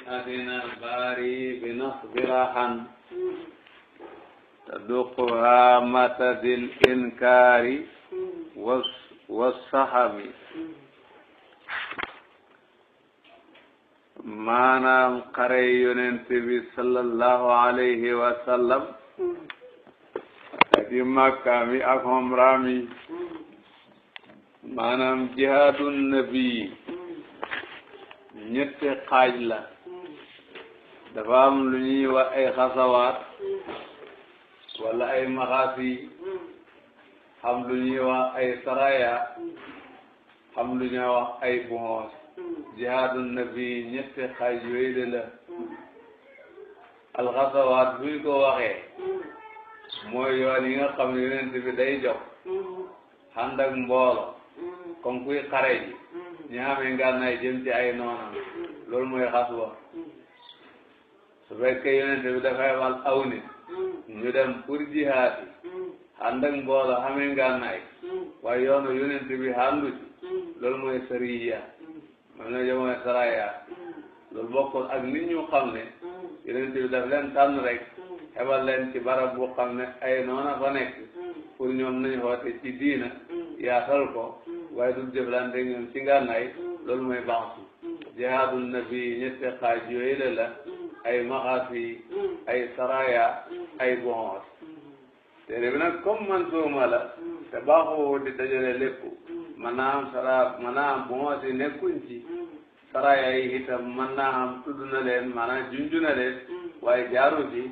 أذن الباري بنصب رحا تدقها متى ذي الإنكار والصحم maanaam xare yonent bi sallallahu alayhi wa sallam ak makkaam yi ak umraam yi maanaam jihaadun nabi ñetti xaaj la dafa am lu ñuy wax ay xasawaat wala ay maxaasi xam lu ñuy wax ay saraya xam lu ñuy wax ay buxoos jihaadun nabi ñetti xaaj yooyu la alxasawaat buñ ko waxee mooy yoon yi nga xam ne yonent bi day jox ànd ak mboolo comme kuy xare ji ñi xamee ngànnaay jëm ci ay noonam loolu mooy xaswa su fekkee yonent bi dafay wal aw nit ñu dem pour jihaad yi ànd ak mboolo xamee ngànnaay waaye yoonu yonent bi àndu ci loolu mooy sariya man na jëmoy saraya loolu bokkul ak nit ñu xam ne yonent bi daf leen tànn rek xebal leen ci barab bu xam ne ay noona fa nekk pour ñoom nañ xoote ci diina yaatal ko waaye du jëflante ñoom ci ngànnaay loolu mooy baaxu jihaadun nabi ñetti xaaj yooyu la ay maxaasi ay saraya ay bonhor téere bi nag comme man suuma la te baaxoo di dajale lépp mën naa am bonhor yi nekkuñ ci saraya yi itam mën naa am tudd na leen maanaam junju na leen waaye jaaru ci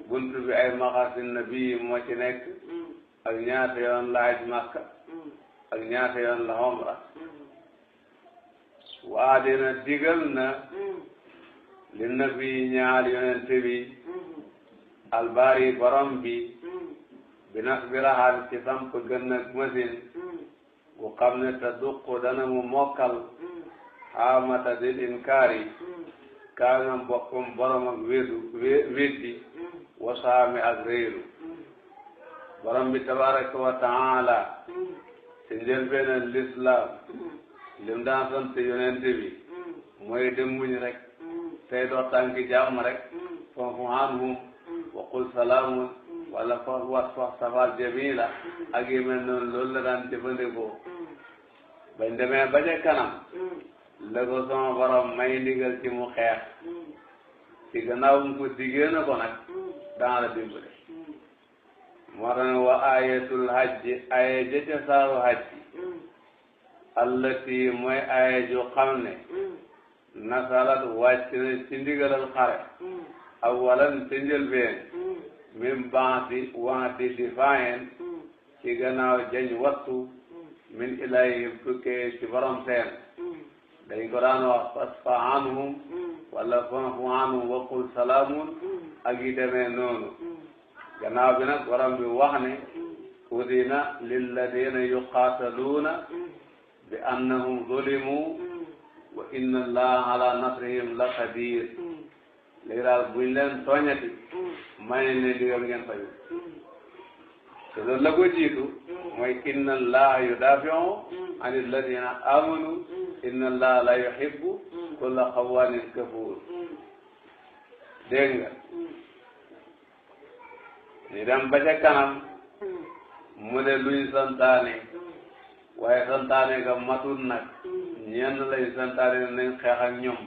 buntu bi ay maxaasi nabi moo ci nekk ak ñaata yoon la aj Makka ak ñaata yoon la umra waa dina digal na li nabi ñaal yonent bi albari borom bi bi nas bi raxal ci samp gën ak machine bu xam ne te duq dana mu mokkal xaamata dil inkaari kaangam bokkum borom ak weddi wasaami ak réeru borom bi tabaraka wa taala ci njëlbéenal l'islam lim daan sant yonent bi mooy dem muñ rek tey dox tànki jàmm rek foofu anhum wa qul salaamun wala foofu wax safal jamila ak yu mel noonu loolu la daan jëfandikoo bañ demee ba ca kanam la ko sama borom may ndigal ci mu xeex ci gannaaw mu ko diggee na ko nag daan la dimbale moo tax ne wa ayatul hajji aya jëcca saaru hajji allati mooy aya ju xam ne nasalat wàcc na ci ndigalal xare awalan ci njëlbeen min baasi waati difaayen ci gannaaw jañ wattu min ilayhim tukkee ci borom seen dañ ko daan wax fasfa anhum wala fanfu anhum wa qul salaamun ak yi demee noonu gannaaw bi nag borom bi wax ne udina lilladina yuqaataluuna bi annahum zulimu wa inna allaha ala nasrihim la qadir léegi daal buñ leen tooñati may nañ leen digal ngeen fayu te loolu la ko jiitu mooy inna allaha yudafiu an alladina amanu inna allaha la yuhibbu kulla xawaanin kafuur dégg nga ñu dem ba ca kanam mu ne luy santaane waaye santaane ga matul nag ñenn lay santaane nañ xeex ak ñoom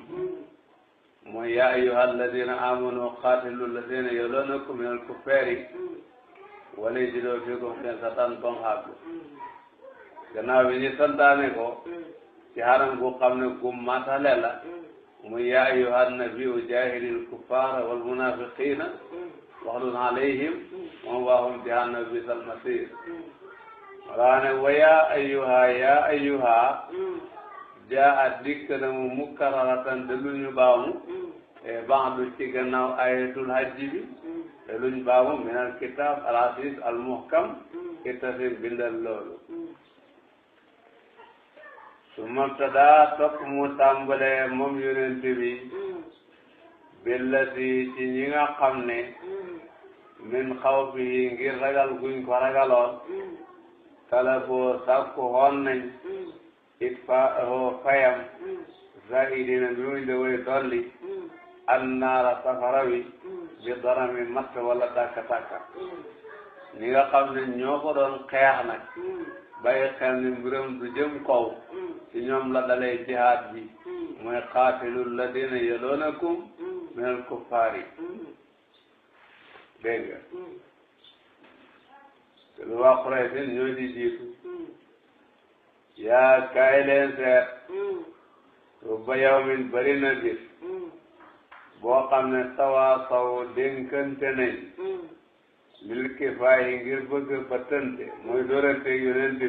mooy yaa ayyuha alladina amanu qaatilu alladina yaluunakum min alkuffaari wala yajidu fiikum ghilzatan bam xàgg gannaaw bi ñu santaane ko ci xaram gu xam ne gu matale la muy yaa ayyuha nabiyu jaahidil kuffaara wal munaafiqiina waxlun alayhim moom waahum jahannam bisal masiir wala ne wa yaa ayyuha jaa dikk na mu mukkararatan de luñu baamu ba'du ci gannaaw ayatul hajji bi te luñ baamu min al kitab al aziz al muhkam ittasim bindal loolu su mabtada topp mu tàmbale moom yonent bi billati ci ñi nga xam ne min xawfihi ngir ragal guñ ko ragaloon talaboo sàkku xoon nañ it fa fayam zaidina bi muy de way dolli annaara safara wi bi darami matt wala tàkka-tàkka ñi nga xam ne ñoo ko doon xeex nag bàyyi xel ni mbiram du jëm kaw ci ñoom la dalee jihaad bi mooy qaatilul ladina yaloonakum minal kuffaari dégg nga te lu waa Quraysh ñoo ci jiitu yaa kaay leen seet rubba yawmin bari na bis boo xam ne tawaasaw dénkante nañ lil kifaay ngir bëgg ba tënte mooy doorante yonent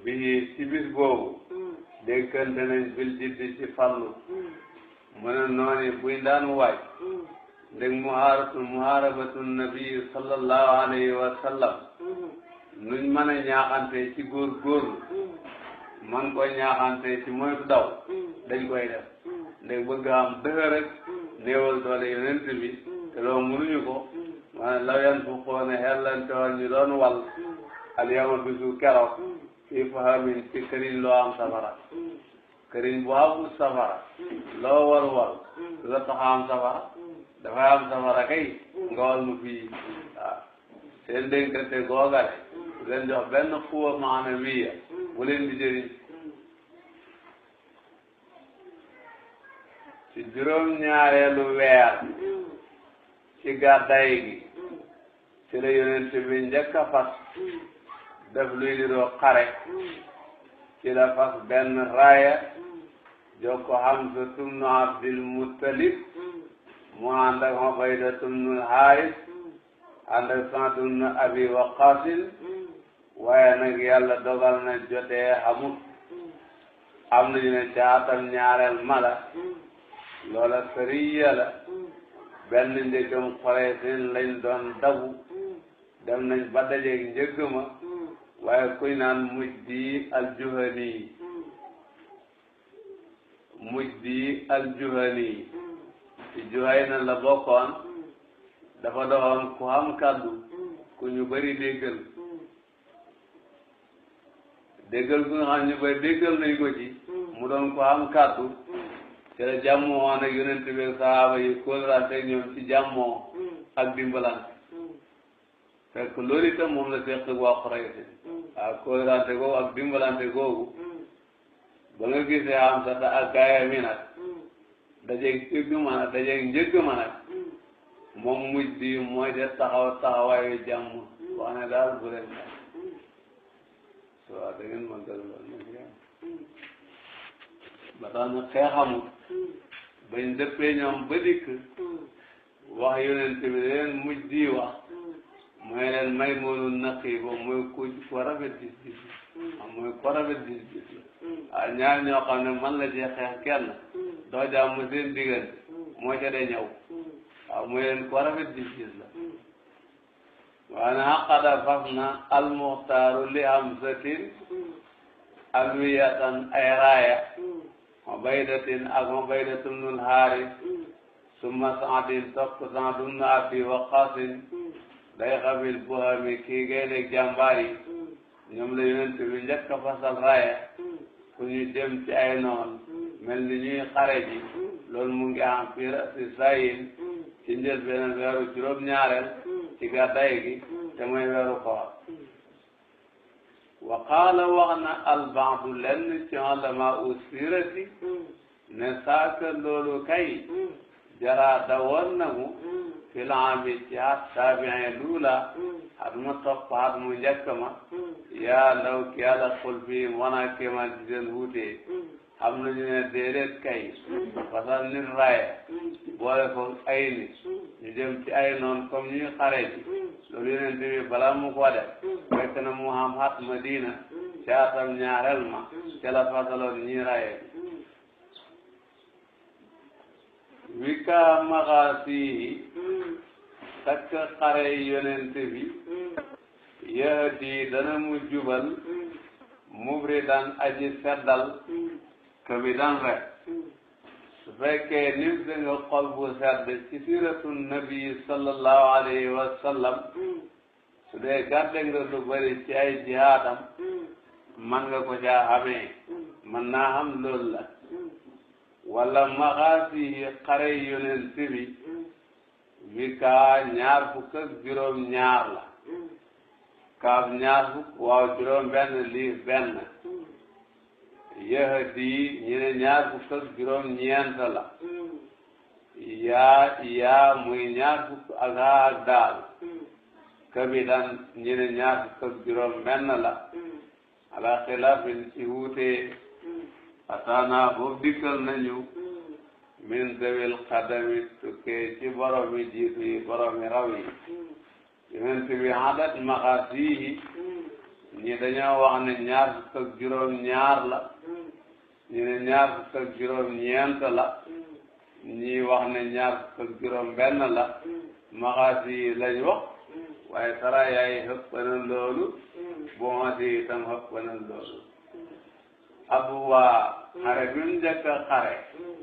bi ci bis boobu dénkante nañ bil jiddi ci fallu mu ne noonu buy daan waaj ndeg muhaarabatu nabi sallallahu alayhi wa sallam nuñ mën a ñaaxante ci góorgóorlu man ko ñaaxante ci moytu daw dañ koy def ndeg bëgg am dëgër rek néewal doole yonent bi te loolu mënuñu ko maanaam law yan fu xoone xellante woon ñu doon wal al yawma bisu keroog fii fahamin ci këriñ loo am safara këriñ bu amul safara loo wal du la tax am safara dafay am safara kay nga wal mu fii waaw seen dénkante googale du leen jox benn xuwa maanawiya bu leen di jëriñ ci juróom-ñaareelu weer ci gàddaay gi ci la yonent bi njëkk a fas def luy diroo xare ci la fas benn raaya jox ko Hamza tumnu Abdil Muttalib mu ànd ak Ubayda tumnu Haaris ànd ak Sa'd tumnu Abi Waqqaas waaye nag yàlla dogal na jotee xamut am nañu ne ca atam ñaareel mala loola sariya la benn njëggam Quraysh lañ doon dabu dem nañ ba dajeeg njëgg ma waaye kuy naan Mujdi al-Juhani ci Juhayna la bokkoon dafa doon ku xam kaddu ku ñu bëri déggal ku nga xam ñu bëri déggal nañ ko ci mu doon ku xam kaddu ci la jàmmoo woon ak yonent bi sahaaba yi kóolante ñoom ci jàmmoo ak dimbalante fekk loolu itam moom la seq waa Quraysh waaw kóolante googu ak dimbalante googu ba nga gisee am sa ak gaayam yi nag dajeeg njëgg ma nag moom mujj di mooy de taxawaayu jàmm wax ne daal bu leen daal waaw da ngeen mën dara loolu ba tax na xeexamul bañ dëppee ñoom ba dikk wax yonent bi leen mujj di wax mooy leen may moonu naqi bo mooy ku rafet gis-gis mooy ku rafet gis-gis la ñaar ñoo xam ne man la ci xeex kenn doo jàmm seen diggante moo ca de ñëw mooy leen ku rafet gis-gis la waane xaqada fas na almuxtaaru li hamsatin alwiyatan ay raaya Ubaydatin ak Ubaydatum nul Haaris summa Saadin topp Saadum na Abi Waqaasin day xabil buhami kii gaynde jàmbaar yi ñoom la yonent bi njëkk a fasal raaya fu ñu dem ci ay noon mel ni ñuy xare ji loolu mu ngi am fii rasi sayin ci njëlbéen weeru juróom-ñaareel ci gàddaay gi te mooy weeru koor wa qaala wax na albaadu lenn ci ulama u sirati ne saaka loolu kay jaraa dawoon na mu fil aami ci at taabiin luula at mu topp at mu njëkk ma yaa law ki yàlla xul bi wana kéemaan ci seen wuute xam nañu ne déedéet kay fasal nit raaya boole ko ay nit ñu jëm ci ay noon comme ñuy xare ji loolu yeneen bi balaa mu ko def fekk na mu xam xat Madina ci atam ñaareel ma ca la fasaloon ñi raaya wika maxaasihi takk xare yonent bi yahdi dana mu jubal mubridan aji seddal kabidan rek su fekkee nit da nga xol bu sedd ci siratu nabi sallallahu alayhi wa sallam su dee gàdde nga lu bari ci ay jihaadam man nga ko caa xamee man naa xam loolu la wala maxaasi xare yonent bi wika ñaar fukk ak juróom ñaar la kaaf ñaar fukk waaw juróom benn liif benn yahdi ñu ne ñaar fukk ak juróom ñeent la yaa muy ñaar fukk ak haa ak daal kabidan ñu ne ñaar fukk ak juróom benn la ala xilaafin ci wuute ataana boobu dikkal nañu min zawil xadami tukkee ci boromi jiitu yi boromi raw yi yonent bi adat maxaasihi ñi dañoo wax ne ñaar fukk ak juróom ñaar la ñi ne ñaar fukk ak juróom ñeent la ñi wax ne ñaar fukk ak juróom benn la maxaasihi lañ wax waaye saraya yi xëpp na loolu booti itam xëpp na loolu abuwaa xare bi mu njëkk a xare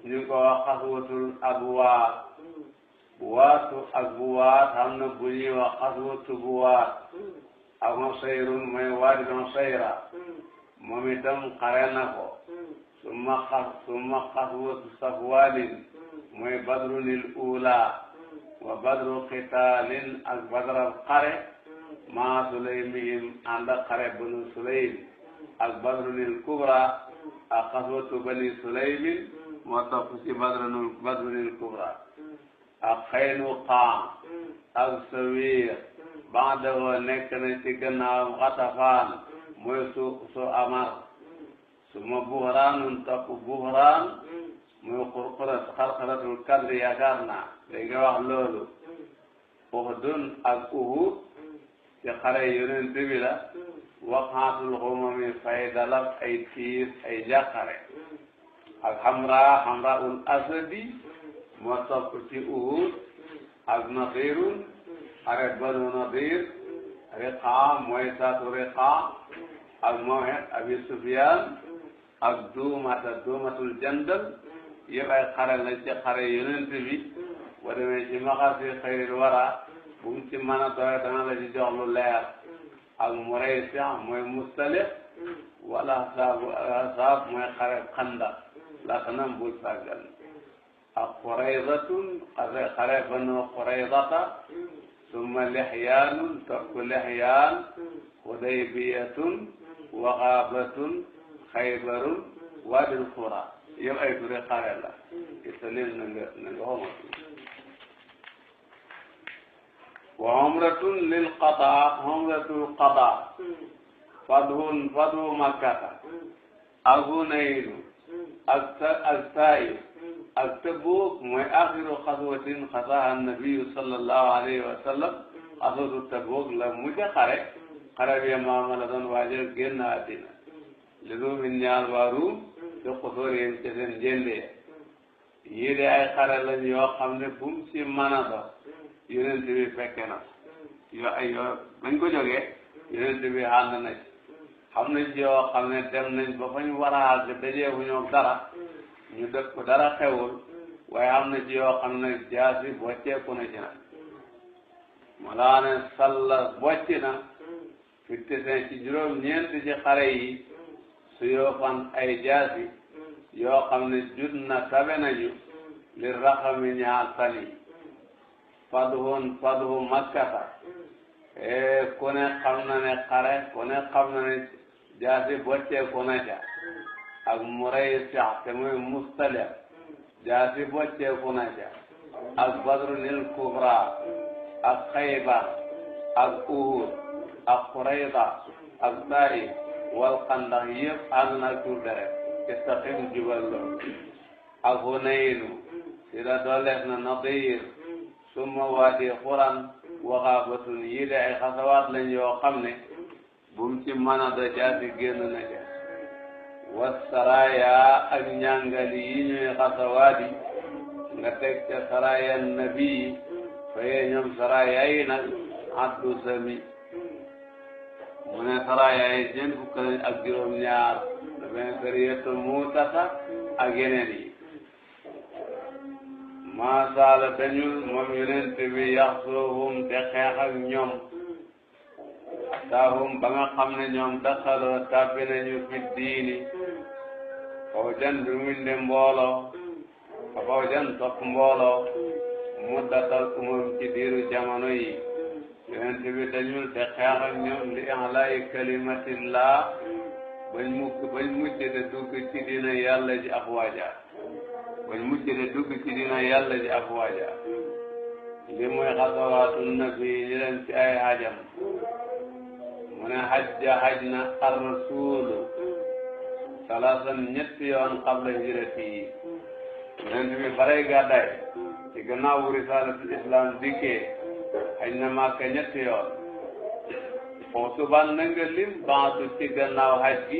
ñu ko wax xaswatul abuwaa buwaatu ak buwaat xam na bu ñuy wax xaswatu buwaat ak Nusayrun mooy waadi Nusayra moom itam xare na ko summa xaswatu Safwaanin mooy badrunil uula wa badru qitaalin ak badral xare maa Sulaymihim ànd ak xare banu Sulaym ak badrunil kubra ak xaswatu bani Sulaymin moo topp ci badrunil kubra ak Xaynuqaa ak Sawiir ba'dahu nekk na ci gannaawam Xatafaan mooy su Amar suma Buhraanun topp Buhraan mooy xarxaratul kadri yaakaar naa day nga wax loolu Uhdun ak Uhud ci xare yonent bi la waqaatul xumami fay dalab ay tiir ay jàqare ak Hamraul Asadi moo topp ci Uhud ak Nadirun xare Banu Nadir Riqaa mooy saatu Riqaa ak Mawhid Abi Sufyaan ak Duumatul Jandal yëpp ay xare la ci xare yonent bi boo demee ci Maxaasi Xayril Wara bu mu ci mën a doy dana la ci jox lu leer ak Muraysi mooy Mustalif wala Ahzaab mooy xare Xandaq la kanam bul sàggan ak Quraydatun xare Banu Quraydata summa Lihyaanun topp Lihyaan Hudaybiyatun Wagaabatun Xaybarun Waadil Qura yëpp ay turi xare la isalim na nga xomatu wa umratun lil qadaa umratul qadaa fadhu makkata ak Hunaynu ak Taayif ak Tabuuk mooy axiru xaswatin xasaha nabiyu sallallahu alayhi wa sallam xaswatu Tabuuk la mujj xare xare bi maama la doon waajal génn àddina li ruumin ñaar waa Ruum te xosóor yéen ci seen njëndee yii de ay xare lañ yoo xam ne bu mu ci mën a dox yonent bi fekke na yoo bañ ko jógee yonent bi ànd na ci xam nañ ci yoo xam ne dem nañ ba fañ war a àgg dajee fu ñoom dara ñu def ko dara xewul waaye am na ci yoo xam ne jaasi bocceeku na ci nag ma laa ne salla bocc na fitte seen ci juróom ñeenti ci xare yi su yoo fan ay jaasi yoo xam ne jut na tabe nañu li raxami ñaar tali fadhu makkata ku ne xam na ne xare ku ne xam na ne jaasi bocceeku na ca ak Muraysi te muy Mustalif jaasi bocceeku na ca ak Badrunil Kubra ak Xaybar ak Uhud ak Qurayda ak Taif wal Xandaq yëpp ànd na tur deret istaqim jubal lool ak Hunaynu si la dooleef na Nadir summa waadi Quran waxaabatun yii de ay xasawaat lañ yoo xam ne bu mu ci mën a da jaasi génn na ca wasaraya ak ñàngali yi ñuy xasawaat yi nga teg ca saraya nabi faye ñoom saraya yi nag addu sami mu ne saraya yi ñeent fukk lañ ak juróom ñaar da benn sariyatu Muutata ak yeneen yi maasaala dañul moom yonent bi yaxsuhum te xeex ak ñoom taahum ba nga xam ne ñoom daxaloo tàbbi nañu fi diini faw jan bi muñ de mbooloo fawjan topp mbooloo muddatal umam ci diiru jamono yi yonent bi dañul te xeex ak ñoom li i'laa'i kalimatillah bañ mujj de dugg ci dina yàlla ji afwaaja li mooy xasawaatu nabi ñu leen ci ay hajam mu ne haj na ar rasulu salaasan ñetti yoon qabla hijrati yi yonent bi balay gàddaay ci gannaaw bu risalatul islam dikkee haj na Makka ñetti yoon foo suban na nga lim baatu ci gannaaw haj gi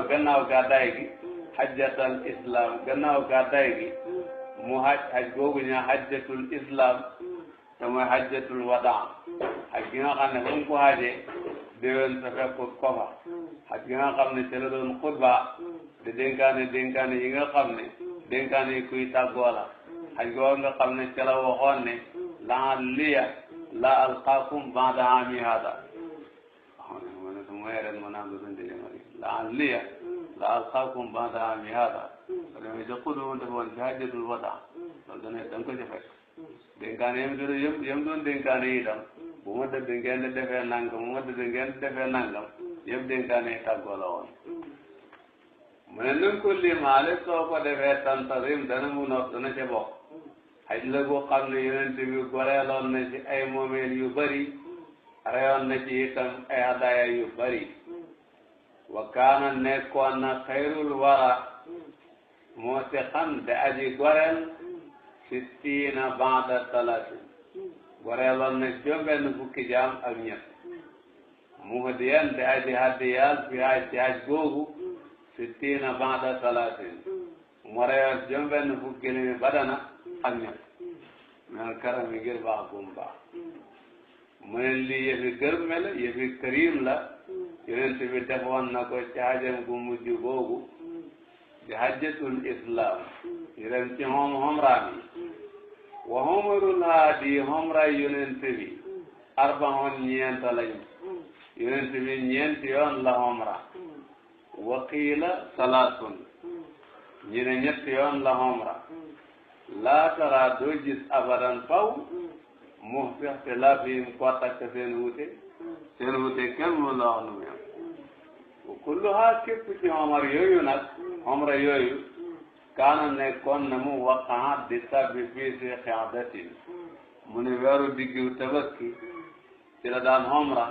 gannaaw gàddaay gi hajjatal islam gannaaw gàddaay gi mu haj googu ñaa hajjatul islam te mooy hajjatul wadaa haj gi nga xam ne fu mu ko hajee déwén sa fekkut ko fa haj gi nga xam ne ca la doon xutba de dénkaane yi nga xam ne dénkaane yi kuy tàggoo la haj googu nga xam ne ca la waxoon ne la'alliya la alqaakum ba'da aami hada ma ne su may ren ma naan la'alliya la alqaakum ba'da aami hada so demee ca xutba mu defoon ci hajjatul wadaa loolu da nga ko ci fekk dénkaane yam doon dénkaane itam bu ma dëdd ngeen di defee nangam yëpp dénkaane yi tàggoo la woon mu ne nanga ko limaale soo ko defee tantarim dana mu nopp dana ca bokk xaj la boo xam ne yonent bi goreeloon na ci ay moomeel yu bari reyoon na ci itam ay hadaaya yu bari wa kaana nekkoon na xayrul wara moo si xam de aji goreel sittiina ba'da talatin goreeloon na juróom-benn fukki jaam ak ñett muhdiyan de aji hadiyal fi haj ci haj googu sittiina ba'da talatin mu reyoon juróom-benn fukki limi badana ak ñett mel karam yi ngir baax gum baax mu ne lii yëfi gërme la yëfi karim la yonent bi defoon na ko ci hajam gu mujj googu di hajjatul islam ñu dem ci homraam yi wa homarul haadi homray yonent bi arbaon ñeent lañu yonent bi ñeenti yoon la homra wa qiila salaatun ñu ne ñetti yoon la homra laa tara doo gis abadan faw mu fi ixtilaafihim ko takk seen wute kenn mu la wax nu mu yem wa kulluha képp ci homar yooyu nag homra yooyu kaana nekkoon na mu waqaat di tabbi fii si xiadatin mu ne weeru diggu tabaski ci la daan homra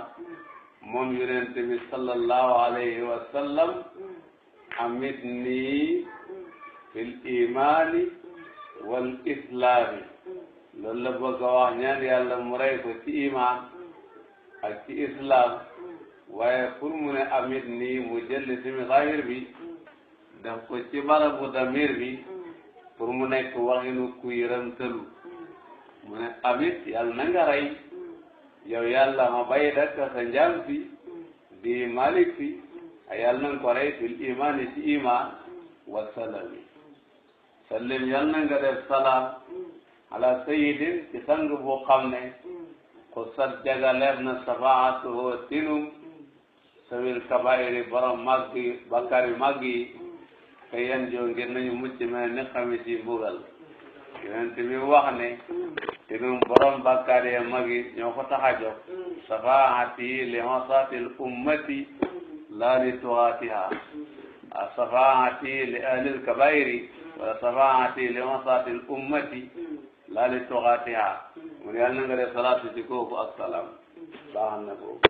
moom yonent bi sallallahu alayhi wa sallam amit nii fil imaani wal islaami loolu la bëgg a wax ñaan yàlla mu rey ko ci imaan ak ci islam waaye pour mu ne amit nii mu jël simi zahir bi def ko ci barabu damir bi pour mu nekk waxinu ku yëramtalu mu ne amit yàlla na nga rey yow yàlla ma bay dakk sa njaam fi di malik fi ay yàlla na nga ko rey fil imaani ci iman wa salami sallim yàlla na nga def salaam ala sayidin ci sang bu xam ne ko sat jagaleer na safaatuhu tinum sawil kabairi borom màgg yi bakkari màgg yi te yan joo ngir nañu mucc mel ni xami ci mbugal yonent bi wax ne tinum borom bakkari ya mag yi ñoo ko tax a jóg safaati li masatil ummati la li tuwaatiha safaati li ahlil kabairi wala safaati li masatil ummati la li tuwaatiha mu ne yàlla na nga def salaatu ci kooku ak salaam baax na kooku